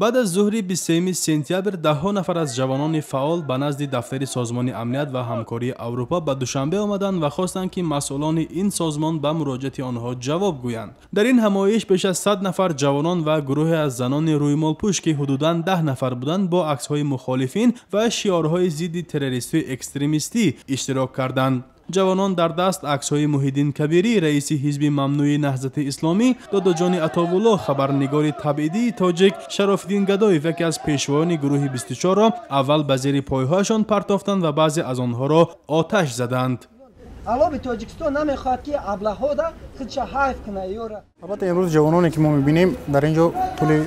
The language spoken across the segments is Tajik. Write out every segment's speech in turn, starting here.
Баъд аз зуҳри 23 сентябр даҳҳо нафар аз ҷавонони фаъол ба назди дафтари Созмони амният ва ҳамкории Аврупо ба Душанбе омаданд ва хостанд, ки масъулони ин созмон ба муроҷиати онҳо ҷавоб гӯянд. Дар ин ҳамоиш беш аз 100 нафар ҷавонон ва гурӯҳе аз занони рӯймолпӯш, ки ҳудудан 10 нафар буданд, бо аксҳои мухолифин ва шиорҳои зидди террористию экстремистӣ иштирок карданд. Ҷавонон дар даст аксҳои Муҳиддин Кабирӣ, раиси ҳизби мамнӯи Наҳзати Исломӣ, Додоҷони Атовулло, хабарнигори табъидии тоҷик, Шарофиддин Гадоев, яке аз пешвоёни гурӯҳи 24-ро аввал ба зери пойҳояшон партофтанд ва баъзе аз онҳоро оташ заданд. Алоби Тоҷикистон намехоҳад, ки аблаҳода худша ҳайф кунад ёра. Албатта, имрӯз ҷавононе, ки мо мебинем дар ин ҷо, тӯли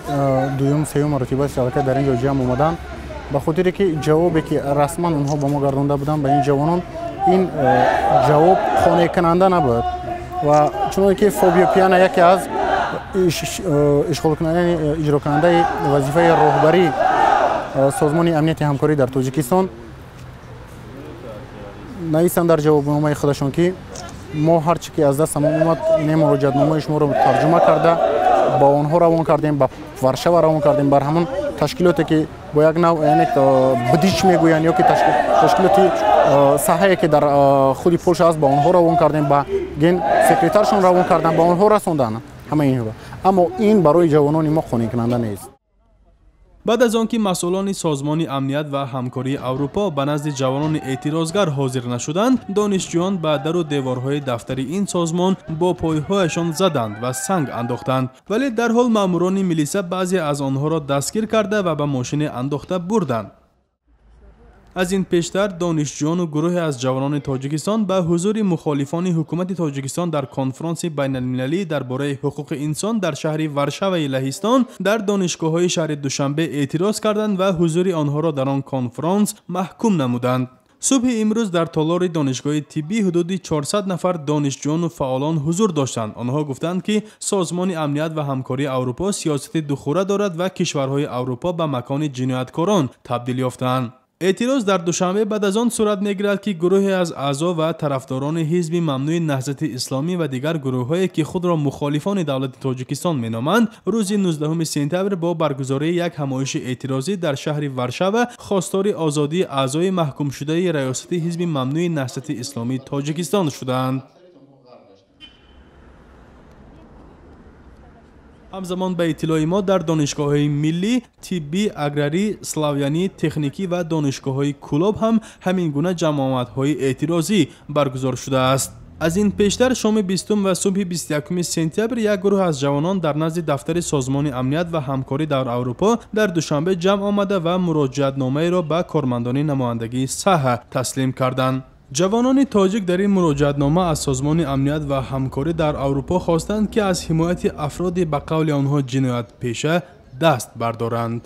дуюм сеюм маротиба аст, аллакай дар ин ҷо ҷамъ омаданд, ба хотире ки ҷавобе, ки расман онҳо ба мо гардонда буданд, ба ин ҷавонон ин ҷавоб қонеъкунанда набуд. Ва чуноне ки Фобио Пиана, яке аз иҷрокунандаи вазифаи роҳбарии Созмони амнияти ҳамкорӣ дар Тоҷикистон, нависанд дар ҷавобномаи худашон, ки мо ҳар чӣ ки аз дастамон омад, ин муроҷиатномаи шуморо тарҷума карда ба онҳо равон кардем, ба Варшава равон кардем, бар ҳамон ташкилоте, ки бо як нав, яъне БДИЧ мегӯянд, ё ки ташкилоти саҳае, ки дар худи Полша аст, ба онҳо равон кардем, ба ген секретаршон равон карданд, ба онҳо расонданд ҳамаи инҳоро, аммо ин барои ҷавонони мо қонеъкунанда нест. Баъд аз он ки масъулони Созмони амният ва ҳамкории Аврупо ба назди ҷавонони эътирозгар ҳозир нашуданд, донишҷӯён ба дару деворҳои дафтари ин созмон бо пойҳояшон заданд ва санг андохтанд, вале дарҳол маъмурони милиса баъзе аз онҳоро дастгир карда ва ба мошине андохта бурданд. Аз ин пештар донишҷӯёну гурӯҳе аз ҷавонони Тоҷикистон ба ҳузури мухолифони ҳукумати Тоҷикистон дар конфронси байналмилалӣ дар бораи ҳуқуқи инсон дар шаҳри Варшаваи Лаҳистон дар донишгоҳҳои шаҳри Душанбе эътироз карданд ва ҳузури онҳоро дар он конфронс маҳкум намуданд. Субҳи имрӯз дар толори донишгоҳи тиббӣ ҳудуди 400 нафар донишҷӯёну фаъолон ҳузур доштанд. Онҳо гуфтанд, ки Созмони амният ва ҳамкории Аврупо сиёсати духура дорад ва кишварҳои Аврупо ба макони ҷинояткорон табдил ёфтаанд. Эътироз дар Душанбе баъд аз он сурат мегирад, ки гурӯҳе аз аъзо ва тарафдорони ҳизби мамнӯи Наҳзати Исломӣ ва дигар гурӯҳҳое, ки худро мухолифони давлати Тоҷикистон меноманд, рӯзи 19 сентябр бо баргузории як ҳамоиши эътирозӣ дар шаҳри Варшава хостори озодии аъзои маҳкумшудаи раёсати ҳизби мамнӯи Наҳзати Исломии Тоҷикистон шуданд. Ҳамзамон, ба иттилои мо, дар донишгоҳҳои миллӣ, тиббӣ, аграрӣ, славянӣ, техникӣ ва донишгоҳҳои Кӯлоб ҳам ҳамин гуна ҷамъомадҳои эътирозӣ баргузор шудааст. Аз ин пештар шоми 20 ва субҳи 21 сентябр як гурӯҳ аз ҷавонон дар назди дафтари Созмони амният ва ҳамкорӣ дар Аврупо дар Душанбе ҷамъ омада ва муроҷиатномаеро ба кормандони намояндагии саҳа таслим карданд. Ҷавонони тоҷик дар ин муроҷиатнома аз Созмони амният ва ҳамкорӣ дар Аврупо хостанд, ки аз ҳимояти афроди ба қавли онҳо ҷиноятпеша даст бардоранд.